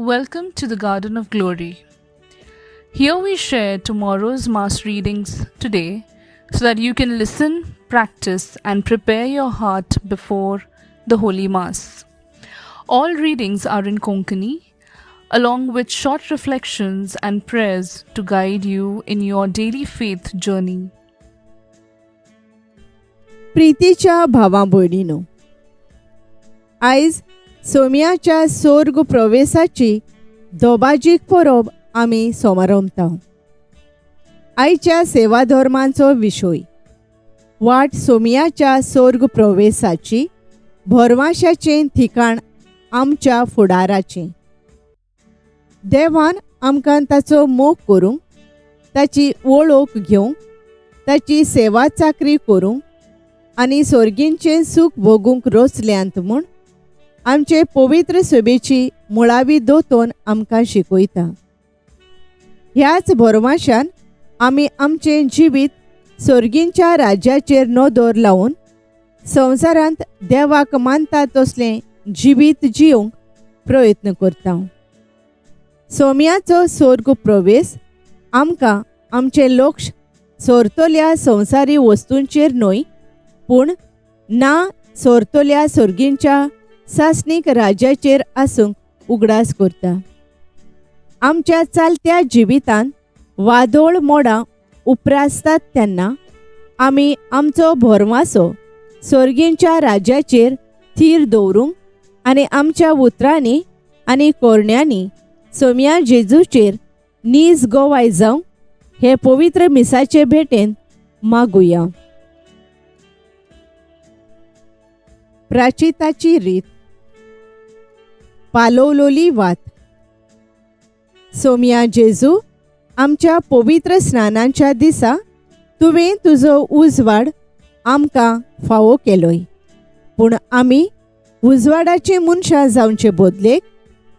Welcome to the Garden of Glory. Here we share tomorrow's Mass readings today so that you can listen, practice, and prepare your heart before the Holy Mass. All readings are in Konkani, along with short reflections and prayers to guide you in your daily faith journey. प्रितीच्या भावा भयणीनो, आयज सोम्याच्या सोर्ग प्रवेसाची दोबाजीक परब आमी सोमारंभता. आयच्या सेवा धर्मांचो विशय वाट सोम्याच्या सोर्ग प्रवेसाची, भरवाशाचें ठिकाण आमच्या फुडाराचें. देवान आमकां ताचो मोग करूंक, ताची वळख घेवंक, ताची सेवा चाकरी करूंक आनी सोर्गींचें सूख भोगूंक रचल्यांत म्हूण आमचे पवित्र सभेची मुळावी दोतोन आमकां शिकयता. ह्याच भरवाशान आमी आमचें जिवीत सोर्गींच्या राज्याचेर नदर लावन संवसारांत देवाक मानता तसलें जिवीत जियोंक प्रयत्न करता. सोम्याचो सोर्ग प्रवेश आमकां आमचें लक्ष सोरतल्या संवसारी वस्तूंचेर न्हय, पूण ना सोरतल्या सोर्गींच्या सासणीक राज्याचेर आसूंक उगडास करता. आमच्या चलत्या जिवितांत वादोळ मोडां उप्रासतात तेन्ना आमी आमचो भरवासो सोर्गींच्या राज्याचेर थीर दवरूंक आनी आमच्या उतरांनी आनी कोरण्यांनी सोम्या जेजूचेर नीज गोवाय जावंक हे पवित्र मिसाचे भेटेन मागुया. प्राचिताची रीत. पालोवलोली वात. सोम्या जेजू, आमच्या पवित्र स्नानाच्या दिसा तुवें तुजो उजवाड आमकां फावो केलोय, पूण आमी उजवाडाची मनशां जावचे बदलेक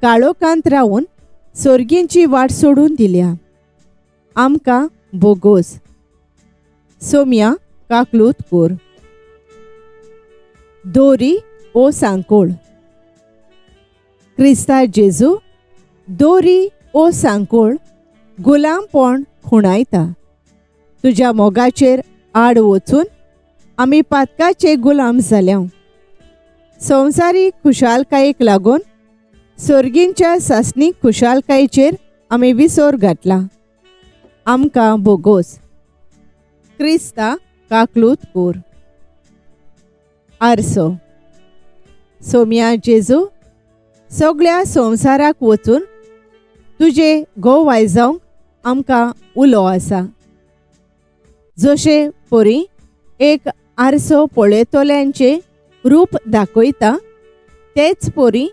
काळोखांत रावन सोर्गींची वाट सोडून दिल्या. आमकां बोगोस. सोम्या काकलूत कोर. दोरी ओ सांकोळ. क्रिस्ता जेजू दोरी ओ सांकोळ गुलामपण खुणायता. तुज्या मोगाचेर आड वचून आमी पातकाचे गुलाम जाल्या. संवसारीक खुशालकायेक लागून सोर्गींच्या सासणीक खुशालकायेचेर आमी विसर घातला. आमकां बोगोस. क्रिस्ता काकलूत कोर. आरसो. सोम्या जेजू, सगळ्या संवसाराक वचून तुजे गोवाय जावंक आमकां उलो आसा. जशे परी एक आरसो पळयतल्यांचें रूप दाखयता, तेच परी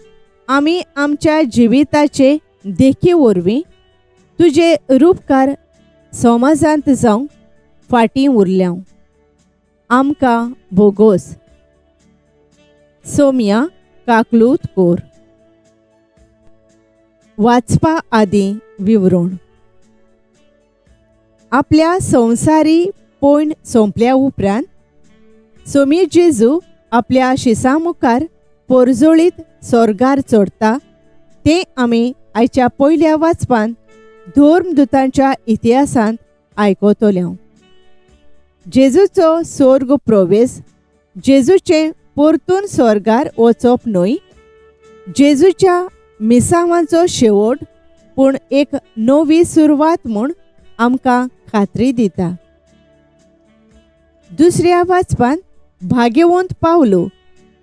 आमी आमच्या जिविताचे देखी वरवीं तुजे रुपकार समाजांत जावंक फाटीं उरल्या. आमकां भोगोस. सोम्या काकलूत कोर. वाचपा आदीं विवरण. आपल्या संवसारी पयण सोंपल्या उपरांत सोमी जेजू आपल्या शिसां मुखार पोरजोळीत सोर्गार चडता तें आमी आयच्या पयल्या वाचपांत धर्मदुतांच्या इतिहासांत आयकतले. जेजूचो सोर्ग प्रवेश जेजूचें परतून स्वर्गार वचप न्हय, जेजूच्या मिसावांचो शेवट, पूण एक नवी सुरवात म्हूण आमकां खात्री दिता. दुसऱ्या वाचपांत भाग्यवंत पावलो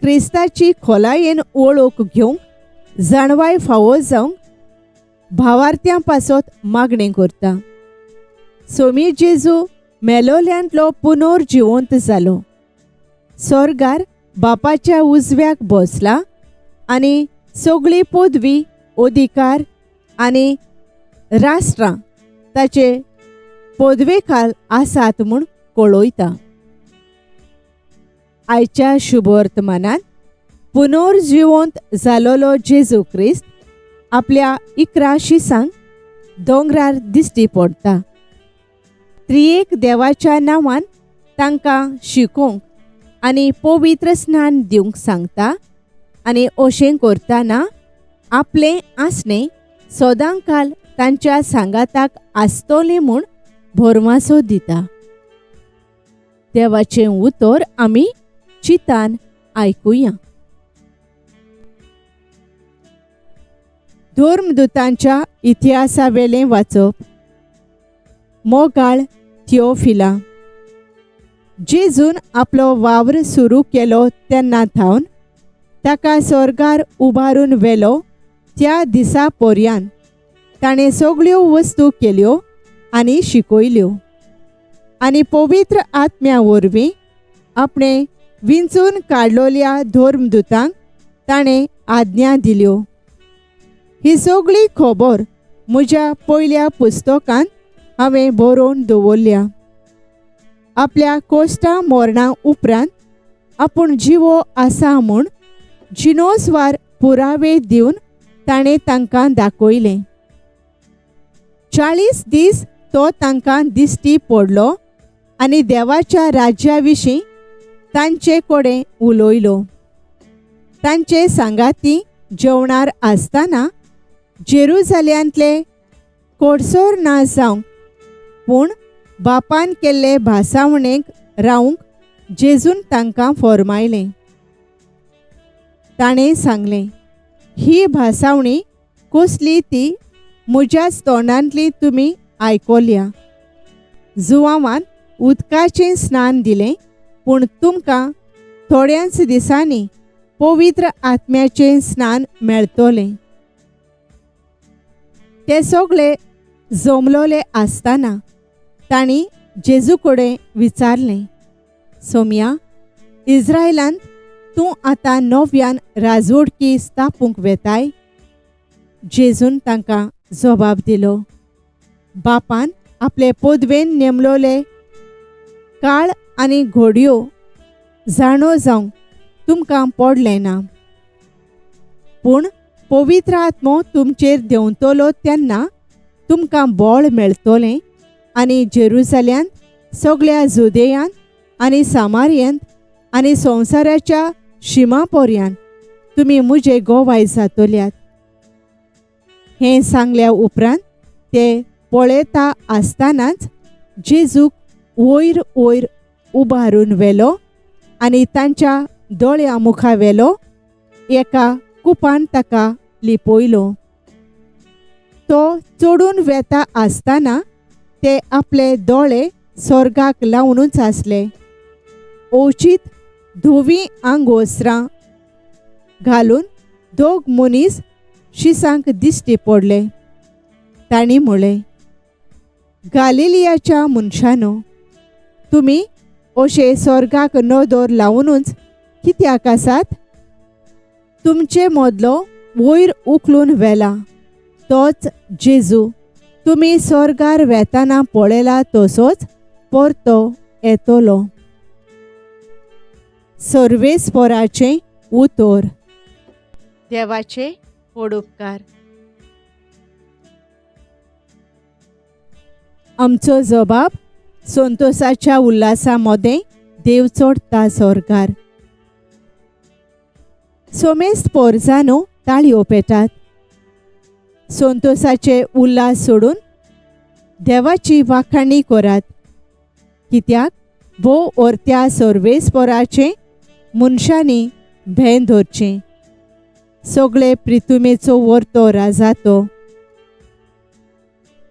क्रिस्ताची खोलायेन वळख घेवंक जाणवाय फावो जावंक भावार्थ्यां पासत मागणें करता. सोमी जेजू मेलोल्यांतलो पुनर्जिवंत जालो, स्वर्गार बापाच्या उजव्याक बसला आनी सगळी पदवी, अधिकार आनी राष्ट्रां ताचे पदवे खाल आसात म्हूण कळयता. आयच्या शुभवर्तमानांत पुनर्जिवंत जालोलो जेजू क्रिस्त आपल्या 11 शिसांक दोंगरार दिश्टी पडटा. त्रियेक देवाच्या नांवान तांकां शिकोवंक आनी पवित्र स्नान दिवंक सांगता आनी अशें करतना आपलें आसणें सदांकाल तांच्या सांगाताक आसतलें म्हूण भरमासो दिता. देवाचें उतर आमी चिंतान आयकुया. धर्मदूतांच्या इतिहासावेलें वाचप. मोगाळ थिओफिला, जेजून आपलो वावर सुरू केलो तेन्ना थावन ताका स्वर्गार उबारून व्हेलो त्या दिसा पर्यान ताणें सगळ्यो वस्तू केल्यो आनी शिकयल्यो आनी पवित्र आत्म्या वरवीं आपणें विंचून काडलोल्या धर्मदूतांक ताणें आज्ञा दिल्यो. ही सगळी खबर म्हज्या पयल्या पुस्तकांत हांवें बरोवन दवरल्या. आपल्या कोश्टा मरणा उपरांत आपूण जिवो आसा म्हूण जिनोसवार पुरावे दिवन ताणें तांकां दाखयलें. 40 दीस तो तांकां दिश्टी पडलो आनी देवाच्या राज्या विशीं तांचे कडेन उलयलो. तांचे सांगाती जेवणार आसतना जेरुजाल्यांतले कोडसोर ना जावंक पूण बापान केल्ले भासावणेक रावंक जेजून तांकां फॉर्मायलें. ताणें सांगलें, ही भासावणी कसली ती म्हज्याच तोंडांतली तुमी आयकल्या. जुवांवान उदकाचें स्नान दिलें पूण तुमकां थोड्याच दिसांनी पवित्र आत्म्याचें स्नान मेळटलें. ते सगळे जमलोले आसतना तांणी जेजू कडेन विचारलें, सोम्या, इस्रायलांत तूं आतां नव्यान राजवडकी स्थापूंक वेताय? जेजून तांकां जबाब दिलो, बापान आपले पदवेन नेमलोले काळ आनी घोडयो जाणो जावंक तुमकां पडलें ना, पूण पवित्र आत्मो तुमचेर देंवतलो तेन्ना तुमकां बळ मेळटलें आनी जेरुजाल्यांत, सगळ्या जुदेयांत आनी सामारियांत आनी संवसाराच्या शिमा पर्यान तुमी म्हजे गोवाय जातल्यात. हें सांगल्या उपरांत ते पळयता आसतनाच जेजूक वयर वयर उबारून व्हेलो आनी तांच्या दोळ्या मुखा व्हेलो एका कुपान ताका लिपयलो. तो चडून वेता आसतना ते आपले दोळे स्वर्गाक लावनूच आसले. अवचीत धवीं आंगवस्त्रां घालून दोग मनीस शिसांक दिश्टी पडले. तांणी म्हळें, गालिलियाच्या मनशानो, तुमी अशे स्वर्गाक नदर लावनूच कित्याक आसात? तुमचे मदलो वयर उखलून व्हेला तोच जेजू तुमी स्वर्गार वेताना पळयला तसोच परतो येतलो. सर्वेस्पराचें उतर. देवाचे व्हड उपकार. आमचो जबाब संतोषाच्या उल्हासा मदें देव चडटा स्वर्गार. सोमेस्त पोरजानो ताळयो पेटात. संतोषाचे उल्हास सोडून देवाची वाखाणी करात, कित्याक भोव ओरत्या सर्वेस्पराचें मनशांनी भें धरचें. सगळे प्रितुमेचो वर्तो राजा तो.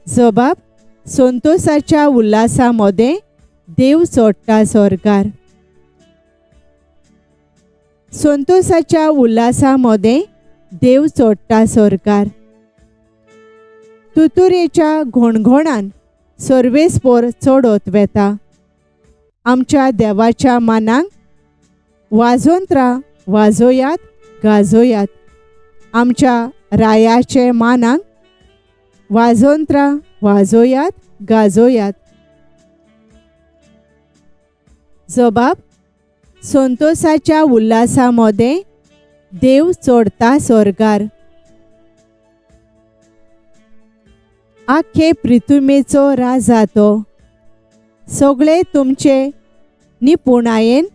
जबाब संतोषाच्या उल्हासा मदें देव चडटा स्वर्गार. संतोषाच्या उल्हासा मदें देव चडटा स्वर्गार. तुतुरेच्या घणघणान सर्वेस्पोर चडत वेता. आमच्या देवाच्या मानांक वाजोंत्रां वाजोयात गाजोयात. आमच्या रायाचे मानांक वाजोंत्रां वाजोयात गाजोयात. जबाब संतोषाच्या उल्हासा मदें देव चडटा स्वर्गार. आख्खे प्रितुमेचो राजा तो. सगळे तुमचे निपुणायेन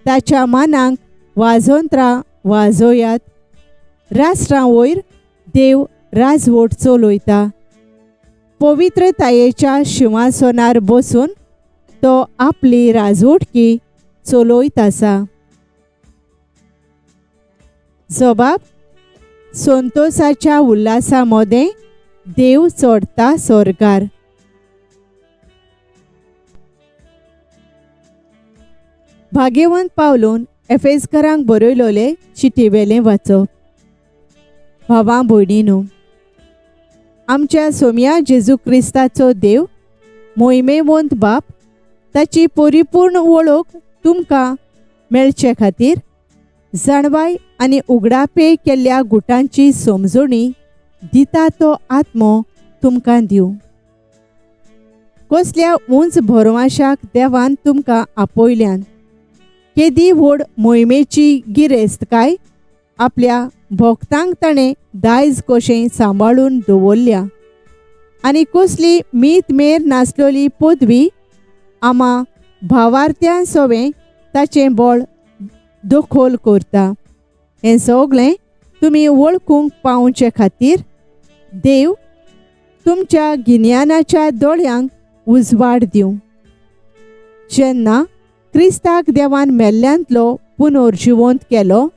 ताच्या मानांक वाजोंत्रां वाजोयात. राष्ट्रां वयर देव राजवट चलयता. पवित्रतायेच्या शिंवासनार बसून तो आपली राजवटकी चलयत आसा. जबाब संतोसाच्या उल्हासा मदें देव चडता स्वर्गार. भाग्यवंत पावलून एफेजकरांक बरयलोले चिटीवेलें वाचप. भावां भयणीनू, आमच्या सोम्या जेजू क्रिस्ताचो देव मोहिमेवंत बाप ताची परिपूर्ण वळख तुमकां मेळचे खातीर जाणवाय आनी उगडापे केल्ल्या गुटांची समजणी दिता तो आत्मो तुमकां दिवं. कसल्या उंच भरवाशाक देवान तुमकां आपयल्यान, केदी व्हड मोहिमेची गिरेस्तकाय आपल्या भक्तांक ताणें दायज कशें सांबाळून दवरल्या आनी कसली मीत मेर नासलेली पदवी आमा भावार्थ्यां सवें ताचें बळ दखल करता. हें सगळें तुमी वळखूंक पावचे खातीर देव तुमच्या गिन्यानाच्या दोळ्यांक उजवाड दिवं. जेन्ना क्रिस्ताक देवान मेल्ल्यांतलो पुनर्जिवंत केलो,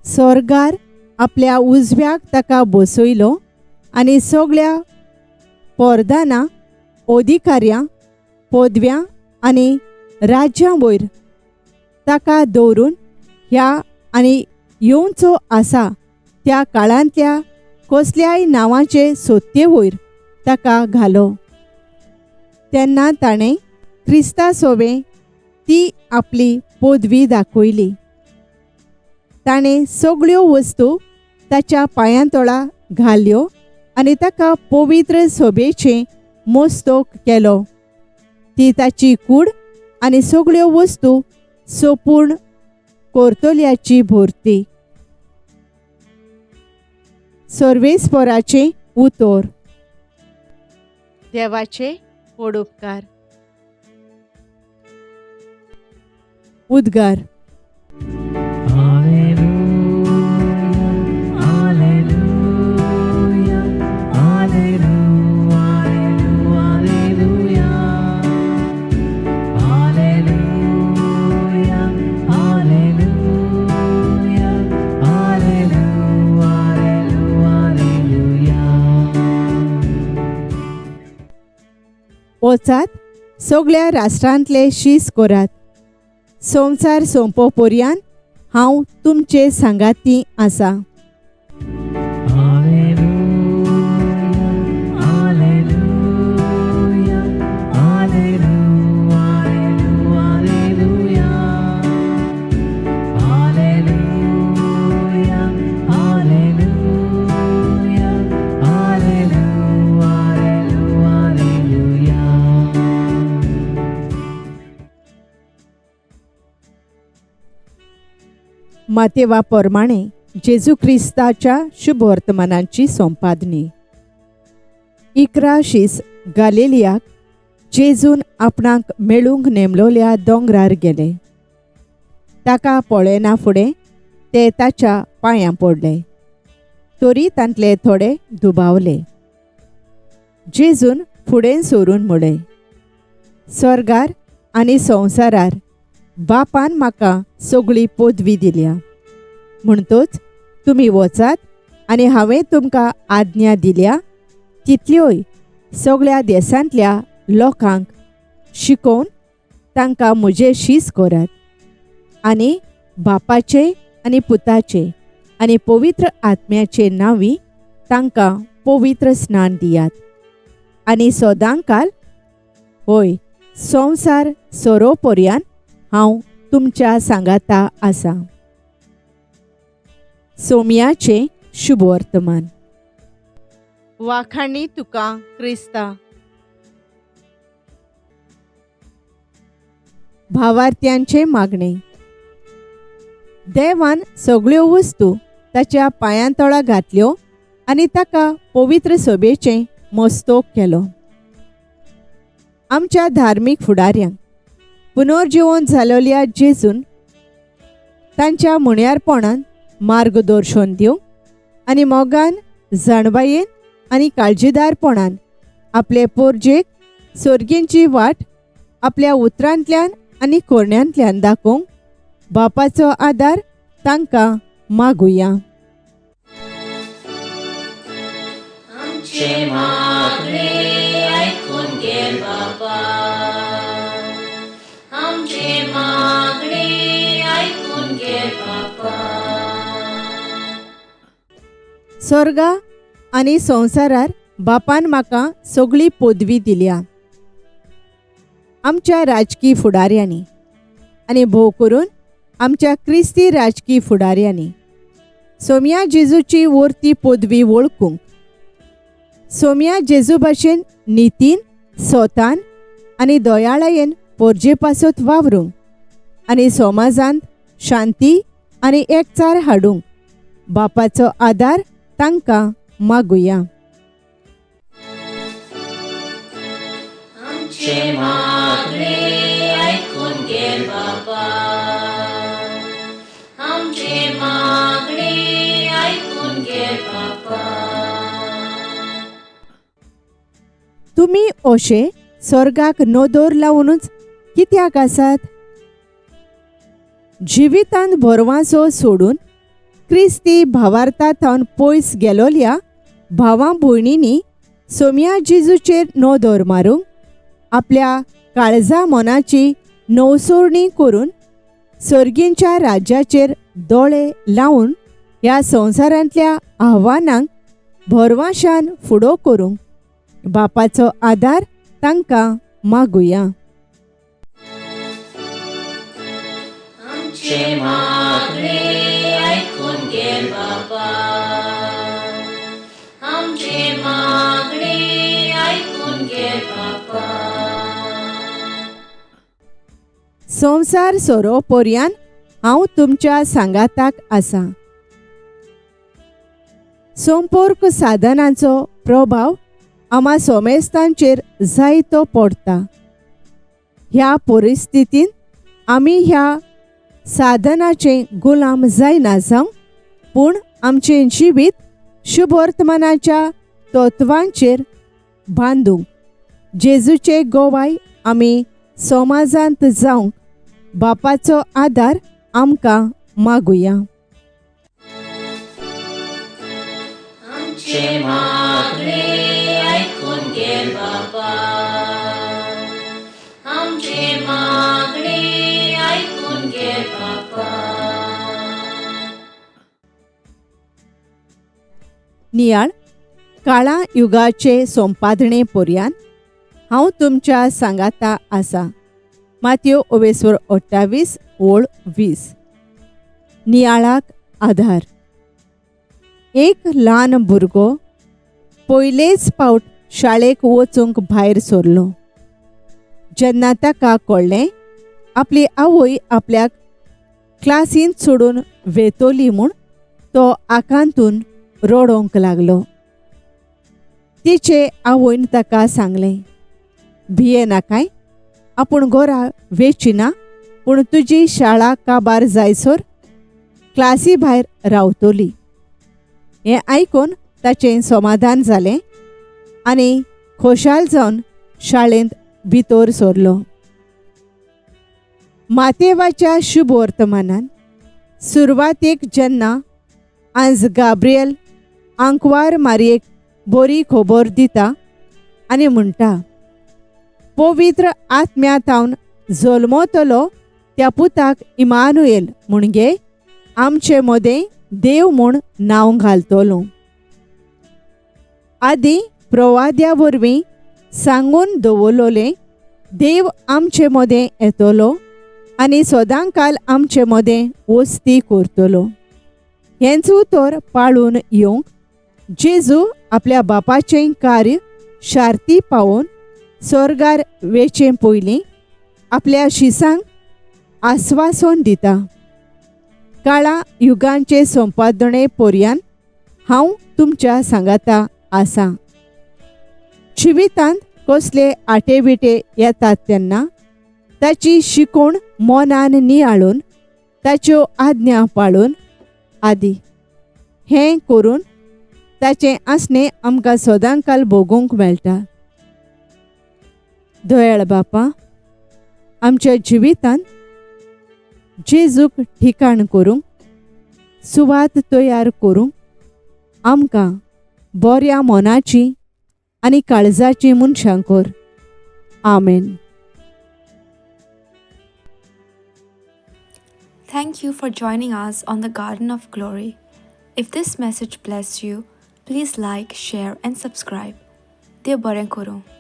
स्वर्गार आपल्या उजव्याक ताका बसयलो आनी सगळ्या पोरदानां, अधिकाऱ्यां, पदव्यां आनी राज्यां वयर ताका दवरून ह्या आनी येवचो आसा त्या काळांतल्या कसल्याय नांवाचे सत्ये वयर ताका घालो. तेन्ना ताणें क्रिस्ता सोवें ती आपली पदवी दाखयली. ताणें सगळ्यो वस्तू ताच्या पांयांतोळा घाल्यो आनी ताका पवित्र सोबेचें मस्तक केलो. ती ताची कूड आनी सगळ्यो वस्तू सोपूर्ण करतल्याची भरती. सर्वेस्पराचें उतर. देवाचे व्हड उपकार. उद्गार. वचात, सगळ्या राष्ट्रांतले शीस करात. संवसार सोंपो पर्यान हांव तुमचे सांगाती आसा. मातेवा प्रमाणे जेजू क्रिस्ताच्या शुभवर्तमानाची संपादनी. 11 शीस गालिलियाक जेजून आपणाक मेळूंक नेमलोल्या दोंगरार गेले. ताका पळयना फुडें ते ताच्या पांयां पडले, तरी तांतले थोडे दुबावले. जेजून फुडें सरून म्हळें, स्वर्गार आनी संवसारार बापान म्हाका सगळी पदवी दिल्या, म्हणटच तुमी वचात आनी हांवें तुमकां आज्ञा दिल्या तितल्योय सगळ्या देशांतल्या लोकांक शिकोवन तांकां म्हजें शीस करात आनी बापाचे आनी पुताचे आनी पवित्र आत्म्याचे नांवी तांकां पवित्र स्नान दियात आनी सदांकाल होय संवसार सोरो पर्यान हांव तुमच्या सांगाता आसा. सोम्याचें शुभवर्तमान. वाखाणी तुका क्रिस्ता. भावार्थ्यांचे मागणे. देवान सगळ्यो वस्तू ताच्या पांयांतळा घातल्यो आनी ताका पवित्र सभेचें मस्तक केलो. आमच्या धार्मीक फुडाऱ्यांक पुनर्जिवन जालोल्या जेजून तांच्या मुण्यारपणान मार्गदर्शन दिवंक आनी मोगान, जाणवायेन आनी काळजीदारपणान आपले पोरजेक सोर्गींची वाट आपल्या उतरांतल्यान आनी कोरण्यांतल्यान दाखोवंक बापाचो आदार तांकां मागुया. आमचें मागणें आयकून घे बापा, आमचें मागणें आयकून घे बापा. स्वर्गा आनी संवसारार बापान म्हाका सगळी पदवी दिल्या. आमच्या राजकी फुडाऱ्यांनी आनी भोव करून आमच्या क्रिस्ती राजकी फुडाऱ्यांनी सोम्या जेजूची वर्ती पदवी वळखूंक, सोम्या जेजू भाशेन नितीन, सोतान आनी दयाळायेन पोरजे पासत वावरूंक आनी समाजांत शांती आनी एकचार हाडूंक बापाचो आदार तांकां मागुया. आमचें मागणें आयकून घे बापा, आमचें मागणें आयकून घे बापा. तुमी अशे स्वर्गाक नदर लावुनूच कित्याक आसात? जिवितांत भरवांसो सोडून क्रिस्ती भावार्था थावन पयस गेलोल्या भावां भयणींनी सोम्या जेजूचेर नदर मारूंक, आपल्या काळजा मनाची नवसोरणी करून सर्गींच्या राज्याचेर दोळे लावन ह्या संवसारांतल्या आव्हानांक भरवाशान फुडो करूंक बापाचो आदार तांकां मागुया. आमचें मागणें आयकून घे बापा, आमचें मागणें आयकून घे बापा. संवसार सोरो पर्यान हांव तुमच्या सांगाताक आसा. संपर्क साधनांचो प्रभाव आमा सोमेस्तांचेर जायतो पडटा. ह्या परिस्थितींत आमी ह्या साधनाचे गुलाम जायना जावं, पूण आमचें जिवीत शुभवर्तमानाच्या तत्वांचेर बांदूंक जेजूचे गोवाय आमी समाजांत जावंक बापाचो आदार आमकां मागुया. आमचें मागणें आयकून घे बापा, आमचें मागणें आयकून घे बापा. नियाळ काळा युगाचे संपादणे पर्यान हांव तुमच्या सांगाता आसा. मातयो ओवेसवर 28 ओळ 20. नियाळाक आधार. एक ल्हान भुरगो पयलेच पावट शाळेक वचूंक भायर सरलो. जेन्ना ताका कळ्ळें आपली आवय आपल्याक क्लासींत सोडून वेतोली म्हूण, तो आकांतून रडोवंक लागलो. तिचे आवयन ताका सांगलें, भिये नाकाय, आपूण घरा वेची ना, पूण तुजी शाळा काबार जायसर क्लासी भायर रावतली. हें आयकून ताचें समाधान जालें आनी खोशाल जावन शाळेंत भितर सरलो. मातेवाच्या शुभवर्तमानान सुरवातेक जेन्ना आज गाब्रियल आंकवार मारयेक बरी खबर दिता आनी म्हणटा, पवित्र आत्म्या थावन जल्मतलो त्या पुताक इमानुएल म्हणजे आमचे मदें देव म्हूण नांव घालतलो. आदी प्रवाद्या वरवीं सांगून दवरलोलें देव आमचे मदें येतलो आनी सदांकाल आमचे मदें वस्ती करतलो. हेंच उतर पाळून येवंक जेजू आपल्या बापाचें कार्य शार्ती पावोवन स्वर्गार वेचें पयलीं आपल्या शिसांक आस्वासन दिता. काळा युगांचे संपादणे पर्यान हांव तुमच्या सांगाता आसा. जिवितांत कसले आटेविटे येतात तेन्ना ताची शिकोवण मनान नियाळून ताच्यो आज्ञा पाळून आदी हें करून ताचें आसणें आमकां सदांकाल भोगूंक मेळटा. दयाळ बापा, आमच्या जिवितांत जेजूक ठिकाण करूंक, सुवात तयार करूंक आमकां बऱ्या मनाची आनी काळजाची मनशां कर. आमेन. Thank you for joining us on the Garden of Glory. If this message blessed you, please like, share, and subscribe. देव बरें करूं.